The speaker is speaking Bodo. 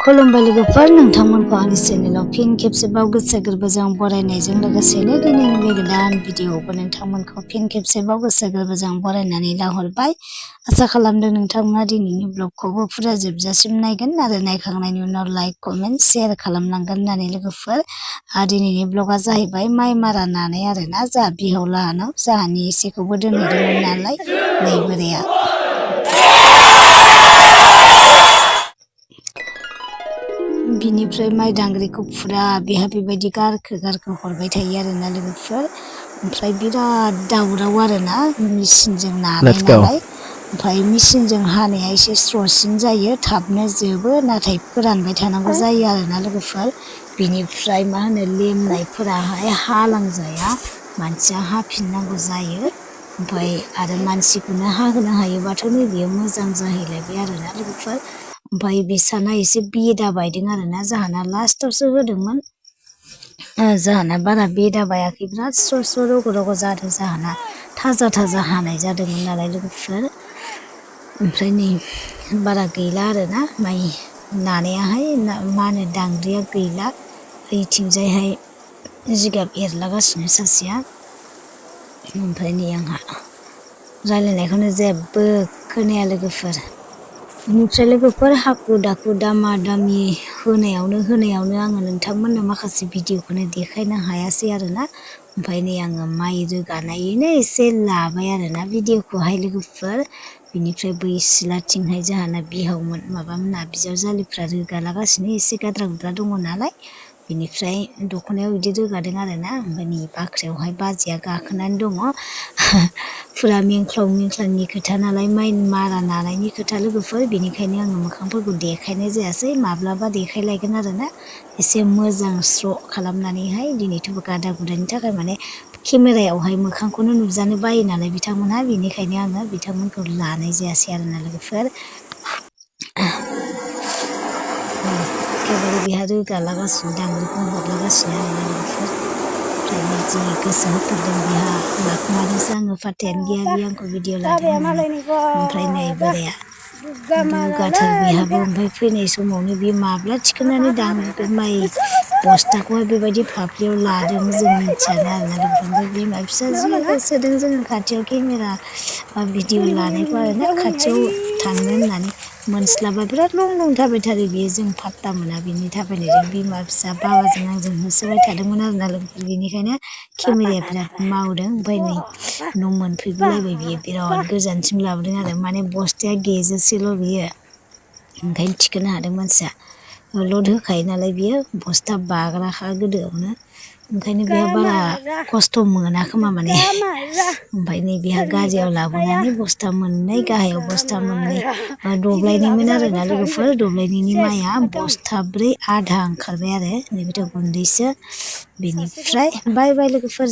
खुलुमबाय लोगोफोर, नोंथांमोनखौ आंनि चेनेलाव फिन खेबसेबाव गोसो गोरबोजों बरायनायजों लोगोसेनो दिनैनि बे गोदान भिडिअआवबो नोंथांमोनखौ फिन खेबसेबाव गोसो गोरबोजों बरायनानै लाहरबाय। आसा खालामदों नोंथांमोना दिनैनि ब्लगखौबो फुरा जोबजासिम नायगोन आरो नायखांनायनि उनाव लाइक कमेन्ट शेयार खालामलांगोन होननानै लोगोफोर। दिनैनि ब्लगा जाहैबाय माइ मारा नानाय आरोना, जोंहा बिहाव लाहानाव जोंहानि एसेखौबो दोनहैदोंमोन नालाय नै बोराया। बिनिफ्राय माइ दांग्रिखौ फुरा बेहा बेबायदि गारखो हरबाय थायो आरोना लोगोफोर। ओमफ्राय बिराद दावराव आरोना, मेचिनजों नानाय नालाय। ओमफ्राय मेचिनजों हानाया एसे स्र'सिन जायो, थाबनो जोबो, नाथाय फोरानबाय थानांगौ जायो आरोना लोगोफोर। बिनिफ्राय मा होनो, लेमनायफोराहाय हालांजाया, मानसिया हाफिननांगौ जायो। ओमफ्राय आरो मानसिखौनो हाहोनो हायोबाथ' नैबेयो मोजां जाहैलायबाय आरोना लोगोफोर। ओमफ्राय बिसाना एसे बेदा बायदों आरोना, जोंहाना लास्टावसो होदोंमोन। जोंहाना बारा बेदा बायाखै, बिराद स्र' रग' रग' जादों जोंहाना, थाजा हानाय जादोंमोन नालाय लोगोफोर। ओमफ्राय नै बारा गैला आरोना माइ नानायाहाय, मा होनो, दांग्रिया गैला। ओइथिंजायहाय जिगाब एरलागासिनो सासेया। ओमफ्राय नै आंहा रायलायनायखौनो जेबो खोनाया लोगोफोर। बेनिफ्राय लोगोफोर हाखु दाखु दामा दामि होनायावनो आङो नोंथांमोननो माखासे भिडिअखौनो देखायनो हायासै आरोना। ओमफ्राय नै आङो माइ रोगानायैनो एसे लाबाय आरोना भिडिअखौहाय लोगोफोर। बिनिफ्राय बै सिलाथिंहाय जोंहाना बिहावमोन माबामोना बिजावजालिफ्रा रोगालागासिनो, एसे गाद्रा गुद्रा दङ नालाय। बिनिफ्राय दख'नायाव बिदि रोगादों आरोना। ओमफ्राय नै बाख्रियावहाय बाजैया गाखोनानै दङ। फुरा मेंख्लावनि खोथा नालाय, माइ मारा नानायनि खोथा लोगोफोर। बेनिखायनो आङो मोखांफोरखौ देखायनाय जायासै, माब्लाबा देखायलायगोन आरोना, एसे मोजां स्र' खालामनानैहाय। दिनैथ' गादा गुदानि थाखाय माने केमेरायावहाय मोखांखौनो नुजानो बायो नालाय बिथांमोनहा, बेनिखायनो आङो बिथांमोनखौ लानाय जायासै आरोना लोगोफोर। एखेबारे बेहा रोगालागासिनो, दांग्रिखौ हरलागासिनो आरोना लोगोफोर। ओमफ्राय जि गोसो होथारदों बेहा, लाखुमादोंसो आङो, फाथ्थायानो गैया बे आंखौ भिडिअ लादों होननानै। ओमफ्राय नै बोराया दुगाथार बेहाबो। ओमफ्राय फैनाय समावनो बे माब्ला थिखोनानै माइ बस्थाखौहाय बेबायदि फाफ्लियाव लादों जों मिथियानो आरोना लोगोफोर। ओमफ्राय बिमा फिसा जि होसोदों जोङो खाथियाव केमेरा बा भिडिअ लानायखौ आरोना, खाथियाव थांनो होननानै मोनस्लाबा, बिराद लं थाबायथारो बियो, जों फात्ता मोना बिनि थाबायनायजों। बिमा फिसा बाबाजों आंजों होसोबाय थादोंमोन आरोना लोगोफोर, बेनिखायनो केमेराया बिराद मावदों। ओमफ्राय नै न' मोनफैगुलायबाय बियो, बिराद गोजानसिम लाबोदों आरो, माने बस्थाया गेजेरसेल' बियो, ओंखायनो थिखोनो हादों मानसिया। लड होखायो नालाय बियो, बस्था बाग्राखा गोदोआवनो, ओंखायनो बेहा बारा खस्थ' मोना खोमा माने। ओमफ्राय नै बेहा गारियाव लाबोनानै बस्था मोननै, गाहायाव बस्था मोननै, दब्लायनैमोन आरोना लोगोफोर। दब्लायनैनि माइआ बस्थाब्रै आधा ओंखारबाय आरो, नैबेथ' गुन्दैसो। बेनिफ्राय बाय लोगोफोर।